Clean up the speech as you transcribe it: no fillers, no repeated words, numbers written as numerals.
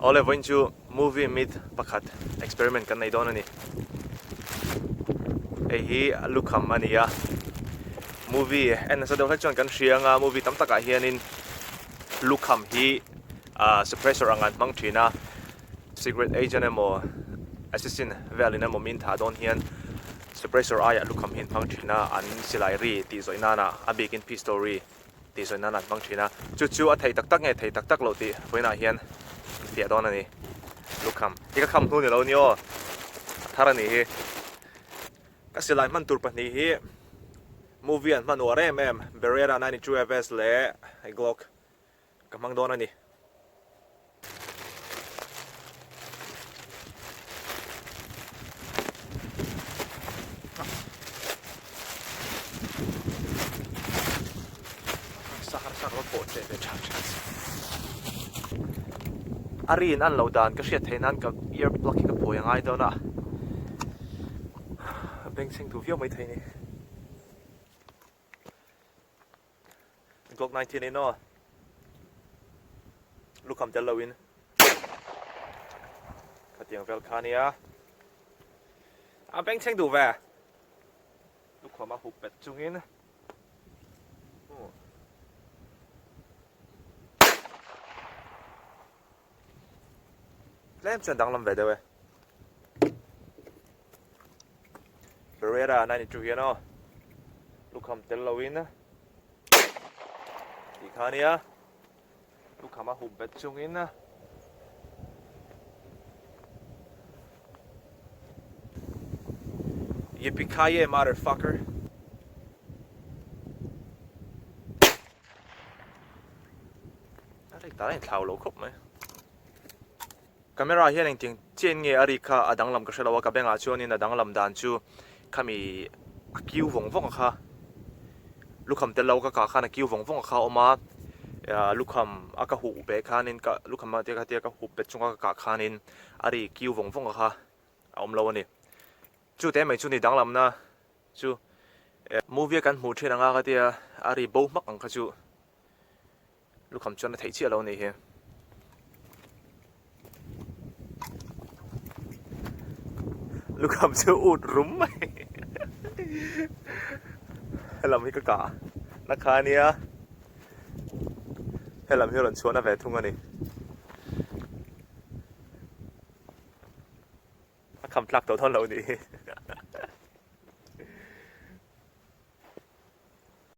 Awle vawiin chu movie myth pakhat experiment kan nei dawn a ni. Hei hi lukham a ni a, movie en nasa deuh hlek chuan kan hria anga movie tam takah hianin lukham hi ah suppressor ang an hmang thin a, secret agent emaw assassin velin emaw min thah dawn hian suppressor aiah lukham hi an hmang thin a, an silai ri tih zawih nana a bikin pistol ri. tih sawi nan an hmang thin a, chu chu a thei tak tak nge thei tak tak loh tih vawiinah hian an fiah dawn a ni. Lukham hi ka kham hnu ni lo ni aw, a thar a nih hi. Ka silai hman tur pahnih hi movie an hman uar em em Beretta 92 FS leh Glock ka hmang dawn a ni. A rin an loh dan ka hriat theih nan ka ear plug hi ka phawi a ngai dawn a, a bengchheng duh viau maithei a ni. Glock 19 in aw. Lukham tel lo in. Khatiang vel kha nia. A beng chheng duh ve. Lukham a hup bet chungin. Tlem chuan danglam ve deuh e. Beretta 92 hian aw. Lukham tel lo in. Tih kha ania. Lukham a hup bet chungin. Yippee-ki-yay, motherfucker. A rik dan a inthlau lo khawp mai. Camera hian engtiang chian nge a rik kha a danglam ka hre lo a, ka bengah chuanin a danglam dan chu khami a kiu vawng vawng a kha lukham tel lo ka kah khan a kiu vawng vawng a kha a awm a, lukham a ka huh beh khanin ka lukham a tia khatia ka hup bet chunga ka kah khanin a ri kiu vawng vawng a kha a awm lo a ni. Chute mai chu ni danglamna chu movie a kan hmuh thin anga khatia a ri bo hmak ang kha chu. Lukham chuan a theih chiah lo a nih hi. Lukham chu ut rum mai. Helam hi ka kah na kha ania. Helam hi rawn chhuahna ve thung a ni. A kham tlak tawh dawn lo a nih hi.